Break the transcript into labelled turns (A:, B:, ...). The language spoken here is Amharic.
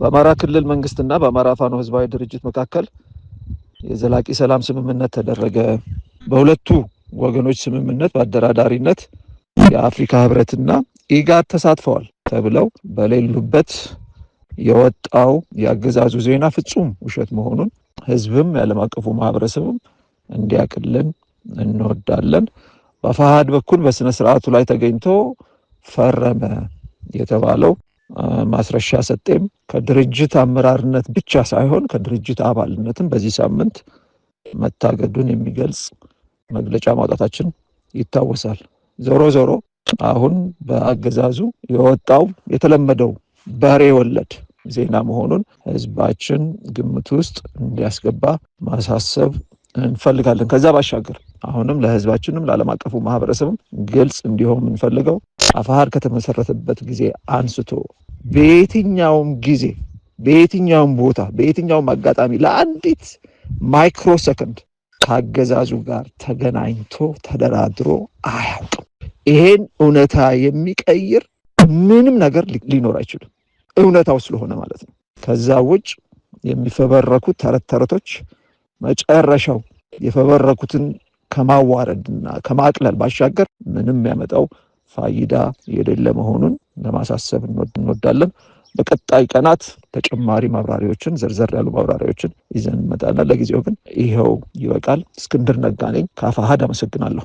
A: በአማራ ክልል መንግስትና በአማራ ፋኖ ህዝባዊ ድርጅት መካከል የዘላቂ ሰላም ስምምነት ተደረገ። በሁለቱ ወገኖች ስምምነት በአደራዳሪነት የአፍሪካ ህብረትና ኢጋድ ተሳትፈዋል ተብለው በሌሉበት የወጣው የአገዛዙ ዜና ፍጹም ውሸት መሆኑን ህዝብም የዓለም አቀፉ ማህበረሰብም እንዲያቅልን እንወዳለን። በአፋሕድ በኩል በስነ ስርዓቱ ላይ ተገኝቶ ፈረመ የተባለው ማስረሻ ሰጤም ከድርጅት አመራርነት ብቻ ሳይሆን ከድርጅት አባልነትም በዚህ ሳምንት መታገዱን የሚገልጽ መግለጫ ማውጣታችን ይታወሳል። ዞሮ ዞሮ አሁን በአገዛዙ የወጣው የተለመደው በሬ ወለድ ዜና መሆኑን ህዝባችን ግምት ውስጥ እንዲያስገባ ማሳሰብ እንፈልጋለን። ከዛ ባሻገር አሁንም ለህዝባችንም ለዓለም አቀፉ ማህበረሰብም ግልጽ እንዲሆን የምንፈልገው አፋሕድ ከተመሰረተበት ጊዜ አንስቶ በየትኛውም ጊዜ፣ በየትኛውም ቦታ፣ በየትኛውም አጋጣሚ ለአንዲት ማይክሮ ሰከንድ ከአገዛዙ ጋር ተገናኝቶ ተደራድሮ አያውቅም። ይሄን እውነታ የሚቀይር ምንም ነገር ሊኖር አይችልም። እውነታው ስለሆነ ማለት ነው። ከዛ ውጭ የሚፈበረኩት ተረት ተረቶች መጨረሻው የፈበረኩትን ከማዋረድና ከማቅለል ባሻገር ምንም ያመጣው ፋይዳ የሌለ መሆኑን ለማሳሰብ እንወዳለን። በቀጣይ ቀናት ተጨማሪ ማብራሪያዎችን፣ ዘርዘር ያሉ ማብራሪያዎችን ይዘን እንመጣለን። ለጊዜው ግን ይኸው ይበቃል። እስክንድር ነጋ ነኝ ከአፋሕድ፣ አመሰግናለሁ።